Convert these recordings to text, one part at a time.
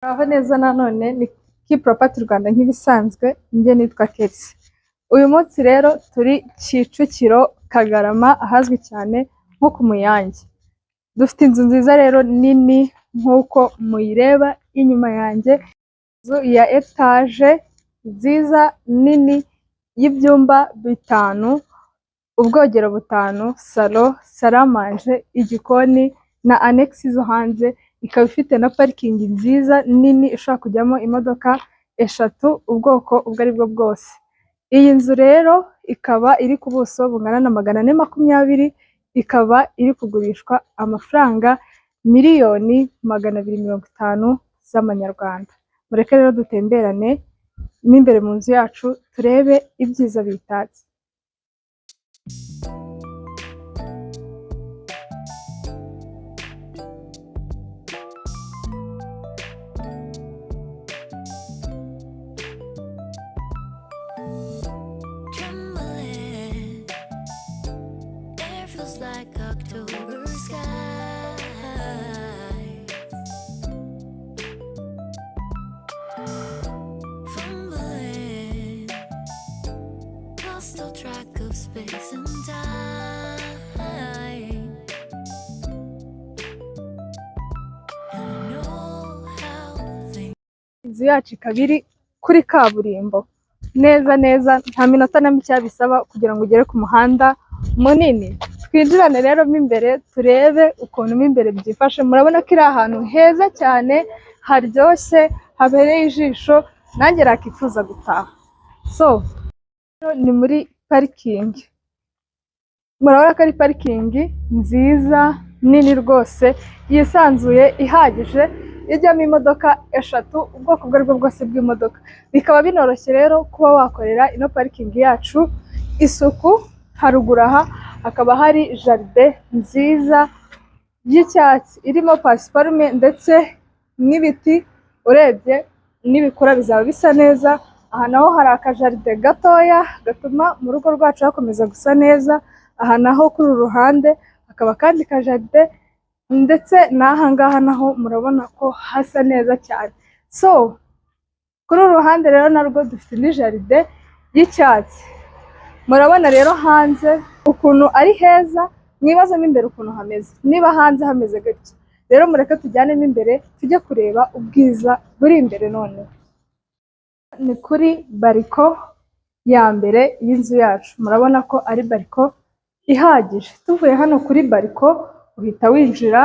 Muraho neza nanone ni Kiproperty Rwanda nk'ibisanzwe, njye nitwa Kelsi. Uyu munsi rero turi Kicukiro Kagarama ahazwi cyane nko ku Muyange. Dufite inzu nziza rero nini nk'uko muyireba inyuma yanjye, inzu ya etaje nziza nini y'ibyumba bitanu, ubwogero butanu, salo, salamanje, igikoni na anegisi zo hanze, ikaba ifite na parikingi nziza nini ishobora kujyamo imodoka eshatu ubwoko ubwo aribwo bwose. Iyi nzu rero ikaba iri ku buso bungana na 420, ikaba iri kugurishwa amafaranga miliyoni 250 z'amanyarwanda. Mureke rero dutemberane mo imbere mu nzu yacu turebe ibyiza biyitatse. Trembling. Air feels like October skies. Fumbling, lost all track of space and time. And I know how things. Inzu yacu ikaba iri kuri kaburimbo neza neza, nta minota na mike bisaba kugira ngo ugere ku muhanda munini. Twinjirane rero mo imbere turebe ukuntu mo imbere byifashe, murabona ko iri ahantu heza cyane haryoshye habereye ijisho, nanjye nakifuza gutaha. So ni muri parikingi, murabona ko ari parikingi nziza nini rwose yisanzuye ihagije, ijyamo imodoka eshatu ubwoko ubwo aribwo bwose bw'imodoka. Bikaba binoroshye rero kuba wakorera ino parikingi yacu isuku. Haruguru aha hakaba hari jaride nziza y'icyatsi irimo pasiparume ndetse n'ibiti, urebye nibikura bizaba bisa neza. Aha naho hari akajaride gatoya gatuma mu rugo rwacu hakomeza gusa neza. Aha naho kuri uru ruhande hakaba akandi kajaride ndetse n'aha ngaha naho murabona ko hasa neza cyane. So kuri uru ruhande rero narwo dufite indi jaride y'icyatsi. Murabona rero hanze ukuntu ari heza, mwibaze mo imbere ukuntu hameze. Niba hanze hameze gutya, rero mureke tujyanemo imbere tujye kureba ubwiza buri imbere noneho. Ni kuri bariko ya mbere y'inzu yacu, murabona ko ari bariko ihagije. Tuvuye hano kuri bariko uhita winjira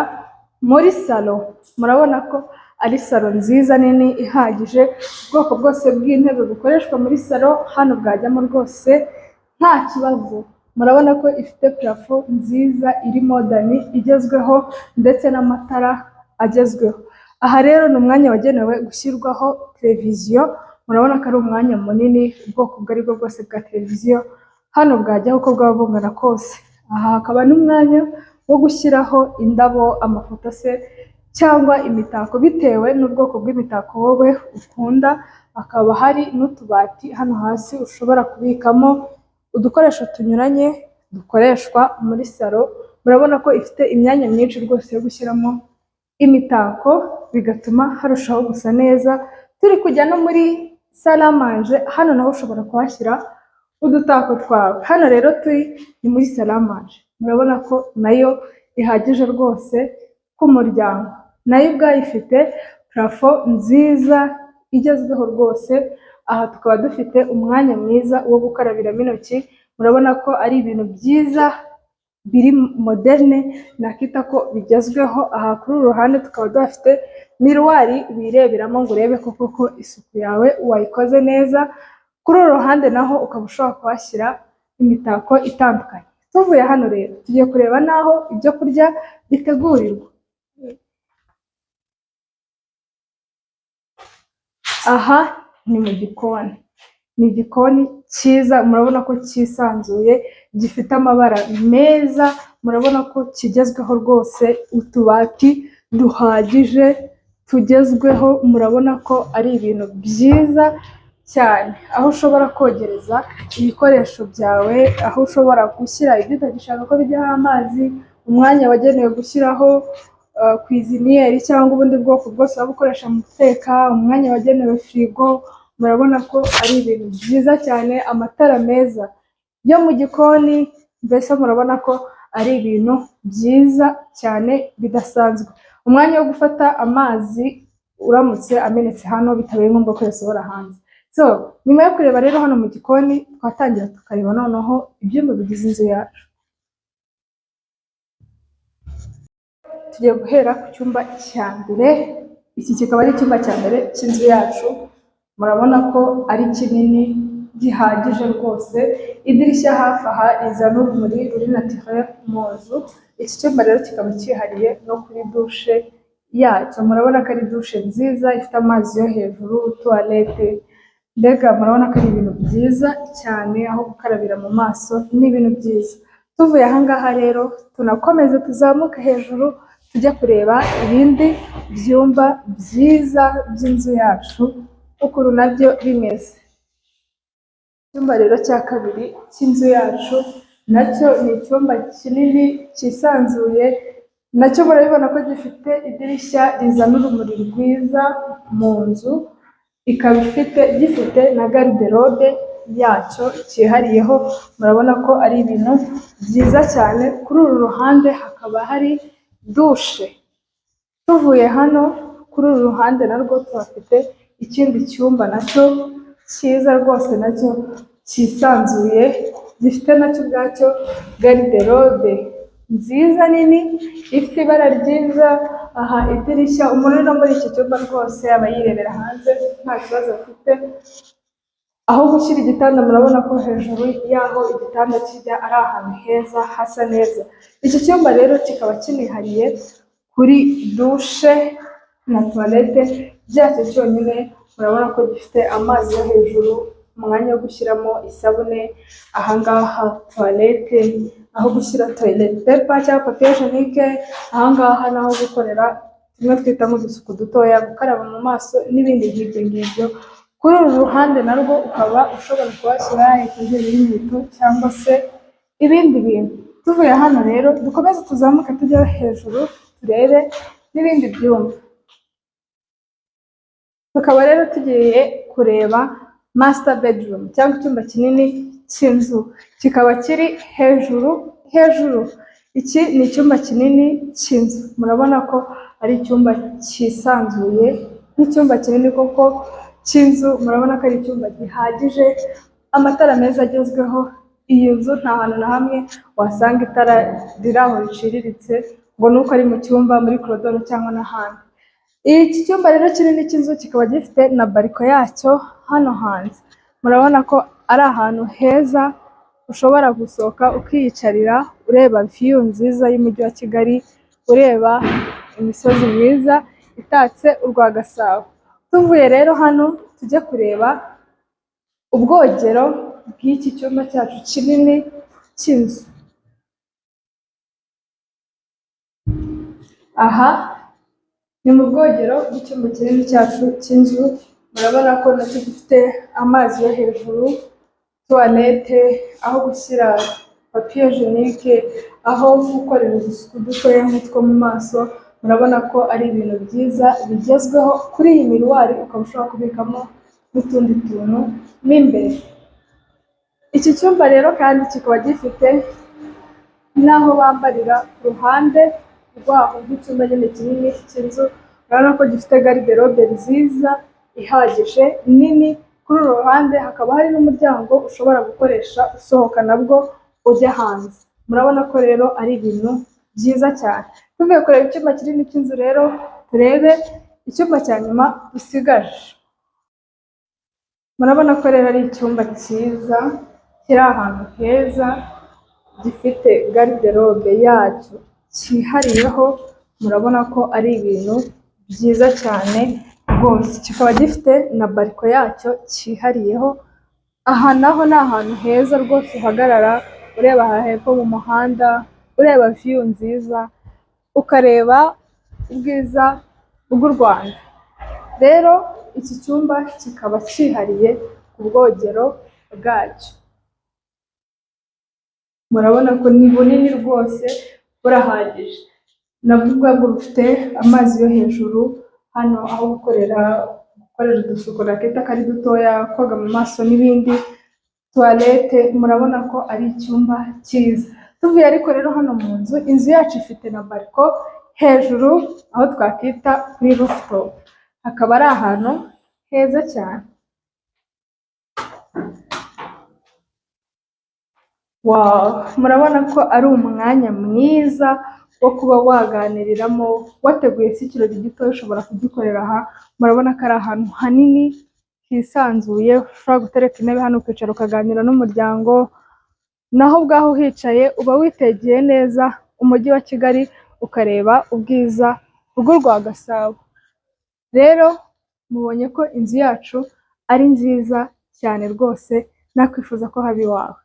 muri salo, murabona ko ari salo nziza nini ihagije, ubwoko bwose bw'intebe bukoreshwa muri salo hano bwajyamo rwose nta kibazo. Murabona ko ifite parafo nziza iri modern igezweho ndetse n'amatara agezweho. Aha rero ni umwanya wagenewe gushyirwaho televiziyo, murabona ko ari umwanya munini, ubwoko ubwo aribwo bwose bwa televiziyo hano bwajyaho uko bwaba bungana kose. Aha hakaba n'umwanya wo gushyiraho indabo, amafoto se cyangwa imitako bitewe n'ubwoko bw'imitako wowe ukunda. Hakaba hari n'utubati hano hasi ushobora kubikamo udukoresho tunyuranye dukoreshwa muri salo. Murabona ko ifite imyanya myinshi rwose yo gushyiramo imitako, bigatuma harushaho gusa neza. Turi kujya no muri salamanje, hano naho ushobora kuhashyira udutako twawe. Hano rero turi ni muri salamanje, murabona ko nayo ihagije rwose ku muryango. Nayo ubwayo ifite parafo nziza igezweho rwose. Aha tukaba dufite umwanya mwiza wo gukarabiramo intoki, murabona ko ari ibintu byiza biri moderne nakita ko bigezweho. Aha kuri uru ruhande tukaba duhafite miruwari wireberamo ngo urebe ko koko isuku yawe wayikoze neza. Kuri uru ruhande naho ukaba ushobora kuhashyira imitako itandukanye. Tuvuye hano rero tugiye kureba n'aho ibyo kurya bitegurirwa. Aha ni mu gikoni, ni igikoni cyiza murabona ko cyisanzuye, gifite amabara meza, murabona ko kigezweho rwose, utubati duhagije tugezweho, murabona ko ari ibintu byiza cyane, aho ushobora kogereza ibikoresho byawe, aho ushobora gushyira ibyo utagishaka ko bijyaho amazi, umwanya wagenewe gushyiraho Cuisinière cyangwa ubundi bwoko bwose waba ukoresha mu guteka, umwanya wagenewe firigo. Murabona ko ari ibintu byiza cyane, amatara meza yo mu gikoni, mbese murabona ko ari ibintu byiza cyane bidasanzwe. Umwanya wo gufata amazi uramutse amenetse hano bitabaye ngombwa ko yasohora hanze. So nyuma yo kureba rero hano mu gikoni, twatangira tukareba noneho ibyumba bigize inzu yacu. Tugiye guhera ku cyumba cya mbere, iki kikaba ari icyumba cya mbere cy'inzu yacu. Murabona ko ari kinini gihagije rwose, idirishya hafi aha rizana urumuri ruri naturel mu nzu. Iki cyumba rero kikaba cyihariye no kuri douche yacyo. Murabona ko ari douche nziza ifite amazi yo hejuru, toilette, mbega murabona ko ari ibintu byiza cyane, aho gukarabira mu maso ni ibintu byiza. Tuvuye aha ngaha rero tunakomeze tuzamuke hejuru tujye kureba ibindi byumba byiza by'inzu yacu ukuntu nabyo bimeze. Icyumba rero cya kabiri cy'inzu yacu nacyo ni icyumba kinini cyisanzuye, nacyo murabibona ko gifite idirishya rizana urumuri rwiza mu nzu, ikaba ifite gifite na garde-robe yacyo cyihariyeho. Murabona ko ari ibintu byiza cyane. Kuri uru ruhande hakaba hari douche. Tuvuye hano kuri uru ruhande narwo tuhafite ikindi cyumba nacyo cyiza rwose, nacyo cyisanzuye, gifite nacyo ubwacyo garde-robe nziza nini ifite ibara ryiza. Aha idirishya, umuntu uri no muri iki cyumba rwose aba yirebera hanze nta kibazo afite. Aho gushyira igitanda, murabona ko hejuru y'aho igitanda kijya ari ahantu heza hasa neza. Iki cyumba rero kikaba kinihariye kuri douche na toilette byacyo cyonyine. Murabona ko gifite amazi yo hejuru, umwanya wo gushyiramo isabune, ahangaha toilette, aho gushyira toilet paper cyangwa papier hygiénique, ahangaha naho gukorera tumwe twita nk'udusuku dutoya, gukaraba mu maso n'ibindi nk'ibyo ngibyo. Kuri uru ruhande narwo ukaba ushobora kuhashyira etajeri y'inkweto cyangwa se ibindi bintu. Tuvuye hano rero dukomeze tuzamuke tujya hejuru turebe n'ibindi byumba. Tukaba rero tugiye kureba master bedroom cyangwa icyumba kinini cy'inzu, kikaba kiri hejuru hejuru. Iki ni icyumba kinini cy'inzu, murabona ko ari icyumba cyisanzuye nk'icyumba kinini koko cy'inzu. Murabona ko ari icyumba gihagije, amatara meza agezweho. Iyi nzu nta hantu na hamwe wasanga itara riri aho riciriritse ngo ni uko ari mu cyumba, muri korodoro cyangwa n'ahandi. Iki cyumba rero kinini cy'inzu kikaba gifite na balcon yacyo hano hanze. Murabona ko ari ahantu heza ushobora gusohoka ukiyicarira ureba view nziza y'umujyi wa Kigali, ureba imisozi myiza itatse urwa Gasabo. Tuvuye rero hano tujye kureba ubwogero bw'iki cyumba cyacu kinini cy'inzu. Aha ni mu bwogero bw'icyumba kinini cyacu cy'inzu, murabona ko nacyo gifite amazi yo hejuru, toilette, aho gushyira papier hygiénique, aho gukorera udusuku dutoya nk'utwo mu maso. Murabona ko ari ibintu byiza bigezweho. Kuri iyi miroir ukaba ushobora kubikamo n'utundi tuntu mo imbere. Iki cyumba rero kandi kikaba gifite n'aho bambarira ku ruhande rwaho nk'icyumba nyine kinini cy'inzu. Urabona ko gifite garde-robe nziza ihagije nini. Kuri uru ruhande hakaba hari n'umuryango ushobora gukoresha usohoka nabwo ujya hanze. Murabona ko rero ari ibintu byiza cyane. Tuvuye kureba icyumba kinini cy'inzu rero, turebe icyumba cya nyuma dusigaje. Murabona ko rero ari icyumba cyiza kiri ahantu heza, gifite garde-robe yacyo cyihariyeho. Murabona ko ari ibintu byiza cyane rwose, kikaba gifite na balcon yacyo cyihariyeho. Aha naho ni ahantu heza rwose uhagarara ureba aha hepfo mu muhanda, ureba view nziza, ukareba ubwiza bw'u Rwanda. Rero iki cyumba kikaba cyihariye ku bwogero bwacyo. Murabona ko ni bunini rwose burahagije. Nabwo ubwabwo bufite amazi yo hejuru, hano aho gukorera udusuku nakita ko ari dutoya, koga mu maso n'ibindi, toilette. Murabona ko ari icyumba cyiza. Tuvuye ariko rero hano mu nzu, inzu yacu ifite na balcon hejuru, aho twakwita kuri rooftop, hakaba ari ahantu heza cyane. Wow! Murabona ko ari umwanya mwiza wo kuba waganiriramo, wateguye se ikirori gito ushobora kugikorera aha. Murabona ko ari ahantu hanini hisanzuye, ushobora gutereka intebe hano ukicara ukaganira n'umuryango, naho ubwaho uhicaye uba witegeye neza umujyi wa Kigali, ukareba ubwiza bw'urwa Gasabo. Rero mubonye ko inzu yacu ari nziza cyane rwose, nakwifuza ko haba iwawe.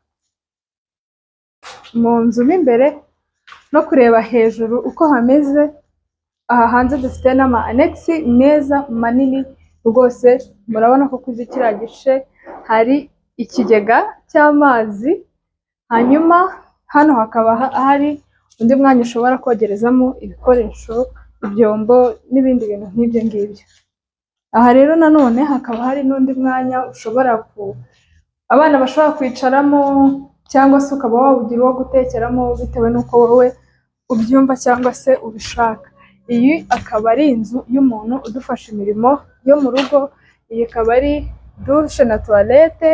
Mu nzu mo imbere no kureba hejuru uko hameze, aha hanze dufite n'ama annexe meza manini rwose. Murabona ko kuri kiriya gice hari ikigega cy'amazi, hanyuma hano hakaba hari undi mwanya ushobora kogerezamo ibikoresho, ibyombo n'ibindi bintu nk'ibyo ngibyo. Aha rero nanone hakaba hari n'undi mwanya ushobora ku abana bashobora kwicaramo, cyangwa se ukaba wawugira uwo gutekeramo bitewe n'uko wowe ubyumva cyangwa se ubishaka. Iyi akaba ari inzu y'umuntu udufasha imirimo yo mu rugo, iyi ikaba ari douche na toilette,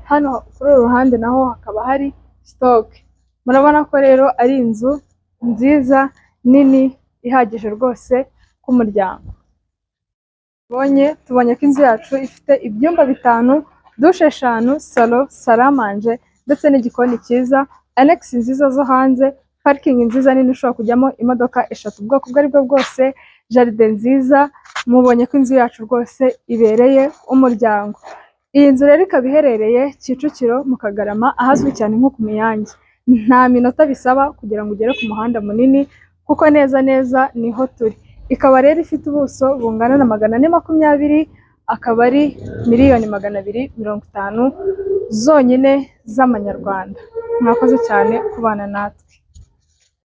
hano kuri uru ruhande naho hakaba hari stock. Murabona ko rero ari inzu nziza nini ihagije rwose k'umuryango. Tubonye ko inzu yacu ifite ibyumba bitanu, douche eshanu, salon, salle à manger ndetse n'igikoni cyiza, annexe nziza zo hanze, parking nziza nini ishobora kujyamo imodoka eshatu ubwoko ubwo aribwo bwose, jardin nziza. Mubonye ko inzu yacu rwose ibereye umuryango. Iyi nzu rero ikaba iherereye Kicukiro mu Kagarama, ahazwi cyane nko ku Muyange. Nta minota bisaba kugira ngo ugere ku muhanda munini, kuko neza neza niho turi. Ikaba rero ifite ubuso bungana na 420, akaba ari miliyoni 250 zonyine z'amanyarwanda. Mwakoze cyane kubana natwe.